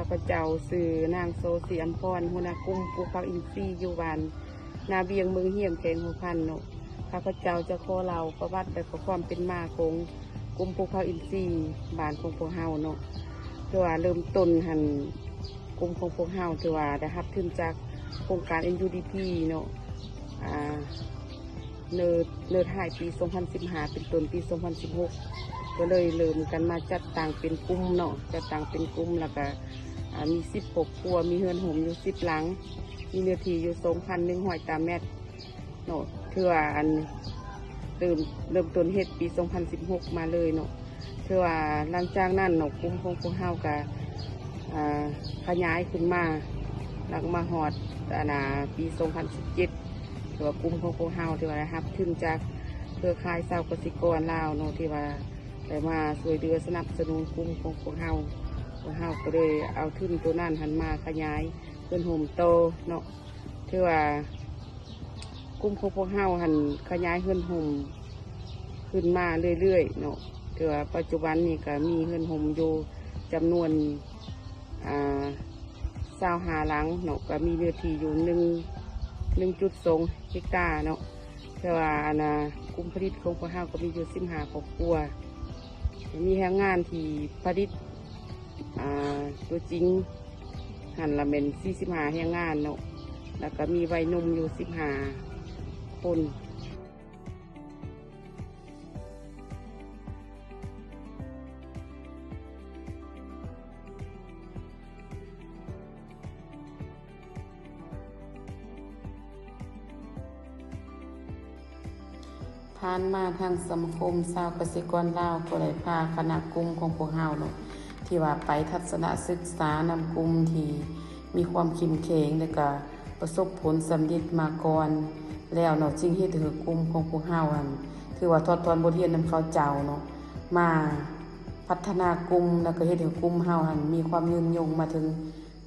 ຂ້າພະເຈົ້າຊື່ນາງ ໂສສີອຳພອນ ຫົວໜ້າກຸ່ມປູກຜັກອິນຊີຢູ່ບ້ານນາວຽງ ເມືອງຮຽງ ແຂວງຫົວພັນເນາະ. ຂ້າພະເຈົ້າຈະຂໍເລົ່າປະຫວັດ ແລະ ກໍຄວາມເປັນມາຂອງກຸ່ມປູກຜັກອິນຊີບ້ານຂອງພວກເຮົາເນາະ. ຄືວ່າເລີ່ມຕົ້ນຫັ້ນ ກຸ່ມຂອງພວກເຮົາຖືວ່າໄດ້ຮັບທຶນຈາກໂຄງການ ເອັນ ຢູ ດີ ພີ ເນາະ ອາ ເລີ່ມ ເລີ່ມທ້າຍປີສອງພັນສິບຫ້າ ເປັນຕົ້ນປີສອງພັນສິບຫົກ ກໍເລີຍເລີ່ມກັນມາຈັດຕັ້ງເປັນກຸ່ມເນາະ, ຈັດຕັ້ງເປັນກຸ່ມ ແລ້ວກະ ອາ ມີສິບຄອບຄົວ, ມີເຮືອນໂຮມຢູ່ສິບຫຼັງ, ມີເນື້ອທີ່ຢູ່ສອງພັນໜຶ່ງຮ້ອຍຕາແມັດເນາະ. ຖືວ່າອັນ ເລີ່ມ ເລີ່ມຕົ້ນເຮັດປີສອງພັນສິບຫົກມາເລີຍເນາະ. ຖືວ່າຫຼັງຈາກນັ້ນເນາະ ກຸ່ມຂອງພວກເຮົາກະ ອາ ຂະຫຍາຍຂຶ້ນມາ ແລ້ວກະມາຮອດ ອັນນາ ປີສອງພັນສິບເຈັດ ຖືວ່າກຸ່ມຂອງພວກເຮົາຖືວ່າໄດ້ຮັບທຶນຈາກເຄືອຂ່າຍຊາວກະສິກອນລາວເນາະ ທີ່ວ່າໄດ້ມາຊ່ວຍເຫຼືອສະໜັບສະໜູນກຸ່ມຂອງພວກເຮົາ. ພວກເຮົາກໍເລີຍເອົາທຶນໂຕນັ້ນຫັ້ນມາຂະຫຍາຍເຮືອນໂຮມຕໍ່ເນາະ. ຖືວ່າກຸ່ມຂອງພວກເຮົາຫັ້ນຂະຫຍາຍເຮືອນໂຮມຂຶ້ນມາເລື້ອຍໆເນາະ. ຖືວ່າປັດຈຸບັນນີ້ກະມີເຮືອນໂຮມຢູ່ຈຳນວນ ອາ ຊາວຫ້າຫຼັງເນາະ, ກະມີເນື້ອທີ່ຢູ່ໜຶ່ງ ໜຶ່ງຈຸດສອງເຮັກຕາເນາະ. ແຕ່ວ່າອັນນາ ກຸ່ມຜະລິດຂອງພວກເຮົາກໍມີຢູ່ສິບຫ້າຄອບຄົວ, ມີແຮງງານທີ່ຜະລິດ ອາ ຕົວຈິງຫັ້ນລະແມ່ນສີ່ສິບຫ້າແຮງງານເນາະ, ແລ້ວກະມີໄວໜຸ່ມຢູ່ສິບຫ້າຄົນ. ຜ່ານມາທາງສະມາຄົມຊາວກະສິກອນລາວກໍໄດ້ພາຄະນະກຸ່ມຂອງພວກເຮົາເນາະ ທີ່ວ່າໄປທັດສະນະສຶກສານຳກຸ່ມທີ່ມີຄວາມເຂັ້ມແຂງ ແລະກະປະສົບຜົນສຳເລັດມາກ່ອນແລ້ວເນາະ, ຈຶ່ງເຮັດໃຫ້ກຸ່ມຂອງພວກເຮົາຫັ້ນ ຖືວ່າຖອດຖອນບົດຮຽນນຳເຂົາເຈົ້າເນາະ ມາພັດທະນາກຸ່ມ ແລ້ວກະເຮັດໃຫ້ກຸ່ມເຮົາຫັ້ນມີຄວາມຍືນຍົງມາເຖິງ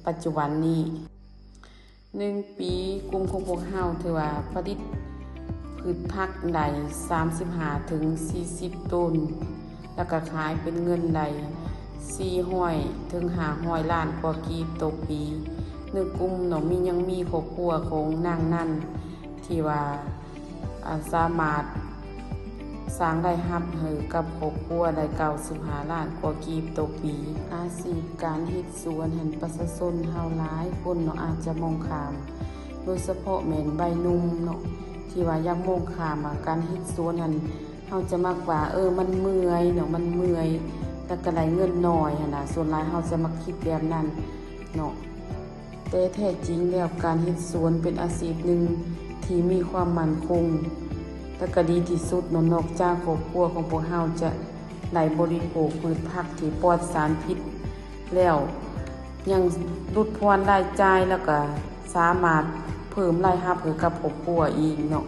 ປັດຈຸບັນນີ້. ໜຶ່ງປີ ກຸ່ມຂອງພວກເຮົາຖືວ່າຜະລິດພືດຜັກໄດ້ສາມສິບຫ້າເຖິງສີ່ສິບໂຕນ, ແລ້ວກະຂາຍເປັນເງິນໄດ້ສີ່ຮ້ອຍເຖິງຫ້າຮ້ອຍລ້ານກວ່າກີບຕໍ່ປີ. ໃນກຸ່ມເນາະ ມີ ຍັງມີຄອບຄົວຂອງນາງນັນ ທີ່ວ່າ ອາ ສາມາດສ້າງລາຍຮັບໃຫ້ກັບຄອບຄົວໄດ້ເກົ້າສິບຫ້າລ້ານກວ່າກີບຕໍ່ປີ. ອາຊີບການເຮັດສວນຫັ້ນ ປະຊາຊົນເຮົາຫຼາຍຄົນເນາະ ອາດຈະມອງຂ້າມ ໂດຍສະເພາະແມ່ນໄວໜຸ່ມເນາະ ທີ່ວ່າຢາກມອງຂ້າມວ່າການເຮັດສວນຫັ້ນ ເຮົາຈະມັກວ່າ ເອີ ມັນເມື່ອຍເນາະ ມັນເມື່ອຍ ແລ້ວກະໄດ້ເງິນໜ້ອຍຫັ້ນນະ, ສ່ວນຫຼາຍເຮົາຈະມັກຄິດແບບນັ້ນເນາະ. ແຕ່ແທ້ຈິງແລ້ວ ການເຮັດສວນເປັນອາຊີບໜຶ່ງທີ່ມີຄວາມໝັ້ນຄົງ ແລະກະດີທີ່ສຸດເນາະ. ນອກຈາກຄອບຄົວຂອງພວກເຮົາຈະໄດ້ບໍລິໂພກພືດຜັກທີ່ປອດສານພິດແລ້ວ ຍັງຫຼຸດຜ່ອນລາຍຈ່າຍ ແລ້ວກະສາມາດເພີ່ມລາຍຮັບໃຫ້ກັບຄອບຄົວອີກເນາະ.